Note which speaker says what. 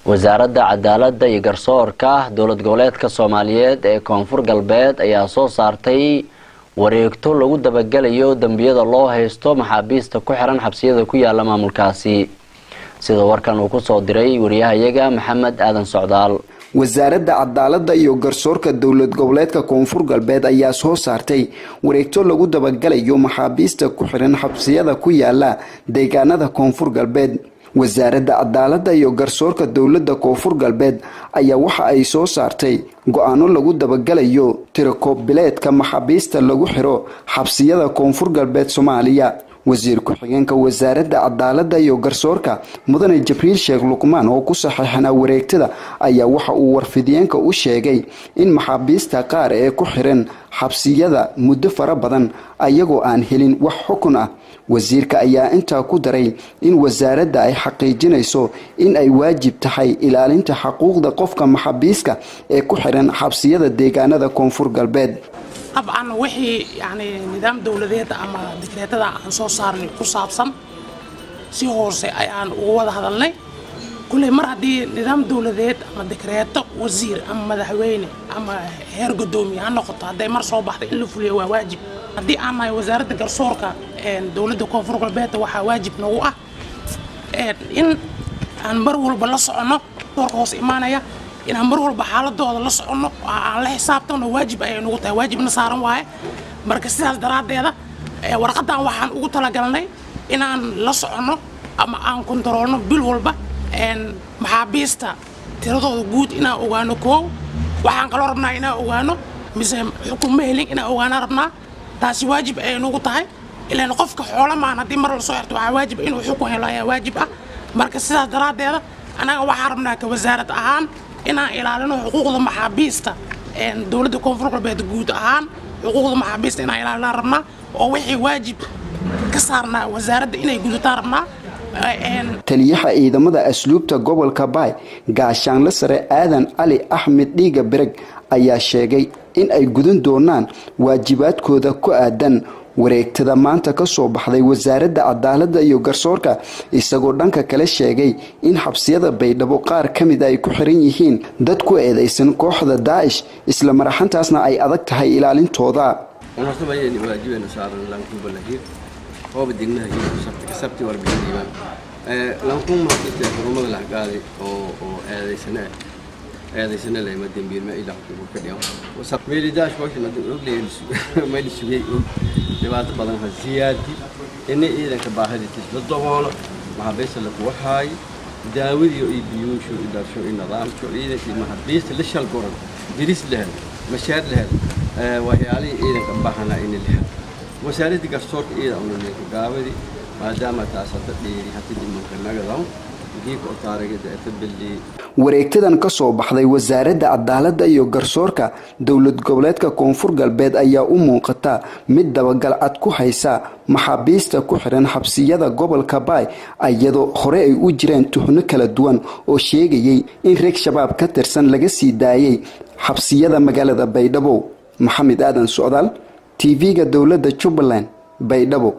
Speaker 1: Wasaaradda Cadaaladda iyo Garsoorka Dowlad Goboleedka Soomaaliyeed ee Koonfur Galbeed ayaa soo saartay wareegto lagu dabagelayo dembiyada loo haysto maxaabiista ku xiran xabsiyada ku yaala maamulkaasi, sida warkan uu kusoo diray wariyahayaga Maxamed Aadan Socdaal.
Speaker 2: Wasaaradda Cadaaladda iyo Garsoorka Dowlad Goboleedka Koonfur Galbeed ayaa soo saartay wareegto lagu dabagalayo maxaabiista ku xiran xabsiyada ku yaala deegaanada Koonfur Galbeed. Wasaaradda Cadaaladda iyo Garsoorka Dowladda Koonfur Galbeed ayaa waxa ay soo saartay go-aano lagu dabagalayo tirakoobileedka maxaabiista lagu xiro xabsiyada Koonfur Galbeed Soomaaliya. Wasiir ku-xigeenka Wasaaradda Cadaaladda iyo Garsoorka, Mudane Jibriil Sheekh Luqmaan, oo ku saxiixnaa wareegtada, ayaa waxa uu warfidiyeenka u sheegay in maxaabiista qaar ee ku xiran xabsiyada muddo fara badan ayagoo aan helin wax xukun ah. Wasiirka ayaa intaa ku daray in wasaaradda ay xaqiijinayso in ay waajib tahay ilaalinta xaquuqda qofka maxaabiiska ee ku xiran xabsiyada deegaanada Koonfur Galbeed.
Speaker 3: Dabcan, wixii yani nidaam dowladeed ama dikreetada aan soo saarnay ku saabsan si hoose ayaan uga wada hadalnay. Kulley mar haddii nidaam dowladeed ama dikreeto wasiir ama madaxweyne ama heer guddoomiye ha noqoto, hadday mar soo baxday, in la fuliyo waa waajib. Haddii aan nahay Wasaaradda Garsoorka Dowladda Koonfur Galbeed, waxaa waajib nagu ah in aan mar walba la soconno doorka hoos imaanaya, inaan mar walba xaaladooda la soconno, aan la xisaabtano, waajib ayay nagu tahay, waajibna saaran waaye. Marka sidaas daraaddeeda warqaddan waxaan ugu talagalnay inaan la soconno ama aan kontaroolno bil walba maxaabiista tiradooda guud inaan ogaano. Koow, waxaan kaloo rabnaa inaan ogaano mise xukun ma helin, inaan ogaanaa rabnaa. Taasi waajib ayay nagu tahay, ilaan qofka xoola maan. Haddii mar la soo xirto, waxaa waajib inuu xukun helo ayaa waajib ah. Marka sidaas daraaddeeda annaga waxaan rabnaa ka wasaarad ahaan inaan ilaalino xuquuqda maxaabiista Dowladda Koonfur Galbeed guud ahaan. Xuquuqda maxaabiista inaan ilaalinaan rabnaa oo wixii waajib ka saarnaa wasaaradda inay gudataan rabnaa.
Speaker 2: Taliyaha ciidamada asluubta gobolka Baay, Gaashaanle Sare Aadan Cali Axmed Dhiiga Bereg, ayaa sheegay in ay gudan doonaan waajibaadkooda ku aadan wareegtada maanta ka soo baxday Wasaaradda Cadaaladda iyo Garsoorka, isagoo dhanka kale sheegay in xabsiyada Baydhabo qaar ka mid ay ku xiran yihiin dad ku eedeysan kooxda Daacish, isla maraxantaasna ay adag tahay ilaalintooda.
Speaker 4: Waajibeena saaran lankubalahir hooba degnaha sabti sabti warbixin lankun mahadiste xurumada la qaaday oo eedeysane eedeysane leh ma dembiil ma ila ku ka dhigo meeli daash ko ma og meel sugay og dhibaato badan ha siyaadi in ciidanka baahadiisa la daboolo, maxaabiista la kuwa haay daawadii iyo biyuushu iyo darsho iyo nidaamka ciidankii maxaabiista la shal goran, diris la helo, mashaar la helo, waxyaalihii ciidanka baahana in la helo. Wasaaradda Garsoorka iyada una gaabadi maadaama taas hadda dheeri hata dhimanka nagadaw.
Speaker 2: Wareegtadan ka soo baxday Wasaaradda Cadaaladda iyo Garsoorka Dowlad Goboleedka Koonfur Galbeed ayaa u muuqata mid dabagal cad ku haysa maxaabiista ku xiran xabsiyada gobolka Baay, iyadoo hore ay u jireen tuhno kala duwan oo sheegayay in reeg Shabaab ka tirsan laga sii daayay xabsiyada magaalada Baydhabo. Maxamed Aadan Socdaal, TV-ga Dowladda Jubbaland, Baydhabo.